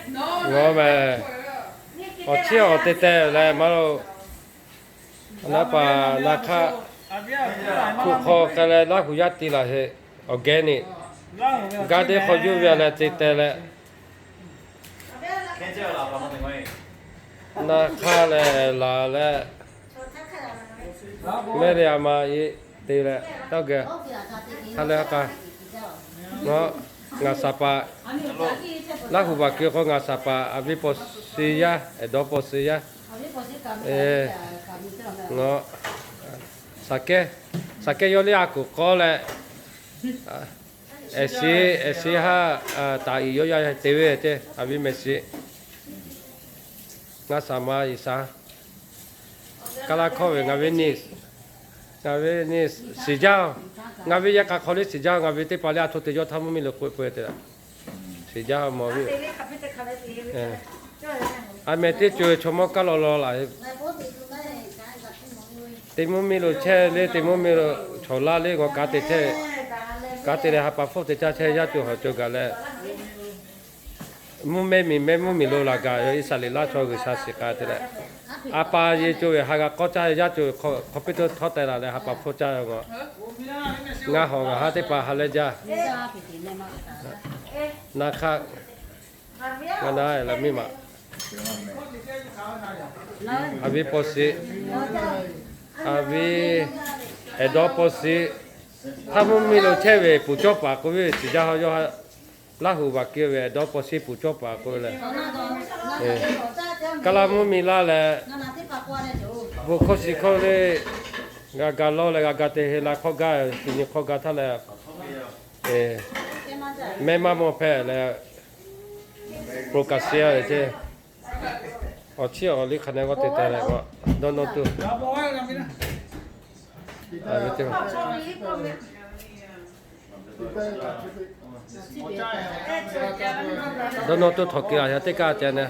Ngaˬ mehˍ, awˬ chiˉ awˬ te teh leh maˇ lo, naˉ paˍ naˍ hk'aˆ hpu hk'aw k'ai leh Laˇ huˍ yaˇ te laˬ heˆ. Awˬ geh neꞈ, gaˇ teˇ hk'aw yuˇ ve a leh te teh leh, naˍ hk'aˆ leh laˬ leh, mehˆ leh a ma e te leh, taˇ geh ha leh ha k'a, ngaˬ, ngaˬ saˍ paˍ, Laˇ huˍ baˬ ke k'o ngaˬ saˍ paˍ a viˉ paw suh yaˇ, ehˬ dawˇ paw suh yaˇ, ngaˬ, saˍ kehˉ, saˍ kehˉ yawˇ liˇ a kuˬ k'awˇ leh, ehˬ shiˍ, ehˬ shiˍ haˉ, taˍ iˍ yawˇ yaˇ te ve ceˇ, a viˉ mehˍ shiˍ. Ngaˬ saˍ ma G'uiˬ sha, kaˇ laˇ hkawˇ ve ngaˬ ve neˇ, ngaˬ ve neˇ shiˍ jaˇ, ngaˬ ve yaˇ k'a hk'aw liˇ shiˍ jaˇ, ngaˬ ve teˇ hpaˍ liˇ a htoꞈ te yawˇ htaˇ mvuhˇ miˬ lo k'oˆ peuˬ te laˬ. Shiˍ jaˇ mawˬ ve, a mehˍ teˇ co chaw mawˇ kaˉ law law laˬ, te mvuhˇ miˬ lo chehˇ le, te mvuhˇ miˬ lo chaw laˇ le, g'aw kaˉ te chehˇ, kaˉ te leh ha pa hpfuhˇ te caˇ chehˇ, yaˇ co hawˬ co gaˬ leh, mvuhˇ mehˇ miˬ mehˇ mvuhˇ miˬ lo laˬ gaˬ yoˬ. Iˉsaˍreˍlaˆ chaw G'uiˬ sha shiˍ k'a te leh, a pa ye co ve ha g'a k'awˇ caˇ, yaˇ co hk'aw piˇ to htawˇ teh laˬ leh ha pa hpfuhˇ caˇ yoˬ. Ngaˬ, ngaˬ hawˬ ngaˬ haˉ teˇ hpaˍ ha leh jaˇ. Naˍ hk'aˆ, ngaˬ naˉ laˬ miˇ ma, a viˉ paw shiˍ, a viˉ, ehˬ dawˇ paw shiˍ, htaˇ mvuhˇ miˬ lo chehˇ ve puˍ cawˇ paˍ k'oˆ ve shiˍ jaˇ haw yawˇ, Laˇ huˍ baˬ ke ve ehˬ dawˇ paw shiˍ puˍ cawˇ paˍ k'oˆ ve leh, kaˇ laˇ mvuhˇ miˬ laˇ leh, bon hkawˇ shiˍ hkawˇ le, g'a ga lawˇ leh g'a ga te he la hk'awˇ gaˇ, suˍ nyi hk'awˇ gaˇ htaˇ leh, mehˇ maˇ mawˇ hpehꞈ leh, pro ka shiˍ a ve ceˇ. Awˬ chiˉ awˬ liˇ hk'a neh g'awˇ te teh leh, dawˇ nawˇ tuˬ, dawˇ nawˇ tuˬ htawnˍ ke a yaˇ teˇ kaˇ ceh neh.